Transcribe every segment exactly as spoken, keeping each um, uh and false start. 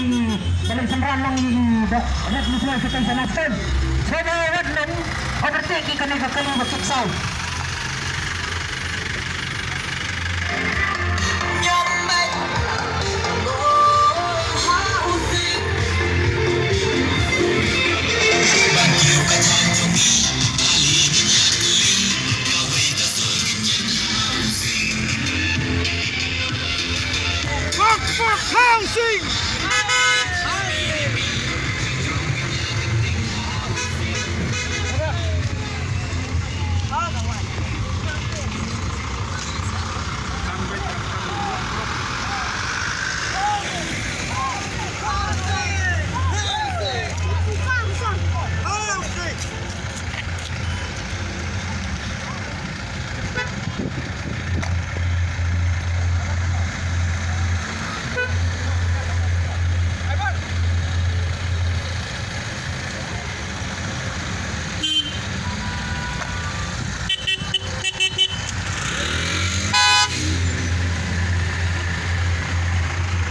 Ba leit synran lang ïa i Doc Red Buffalo sha teng sha Nafton. Sha ba wat nang overtake ïa kane ka kali ba kick saw. Fuck, fuck, housing!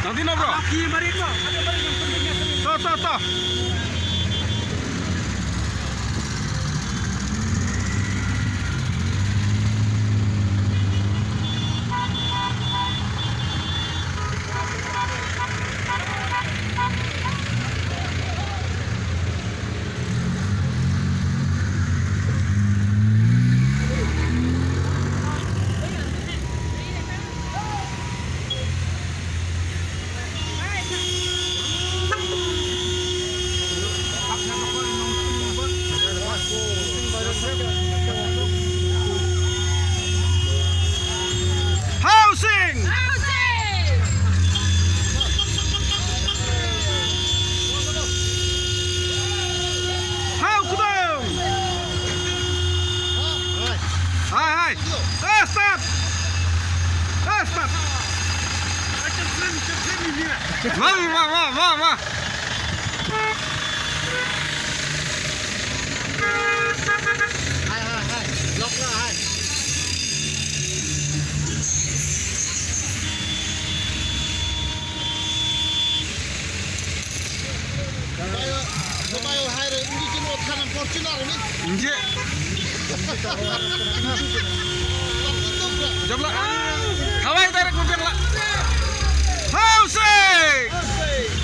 Nanti no, bro. To, to, to. Housing! Hau kudong! Hai, hai! Eh, stop! Eh, stop! Wah, wah, wah, wah, wah! Hai, hai, hai. Block na, hai. Jom la. Hawai direct mo jom la. Housing!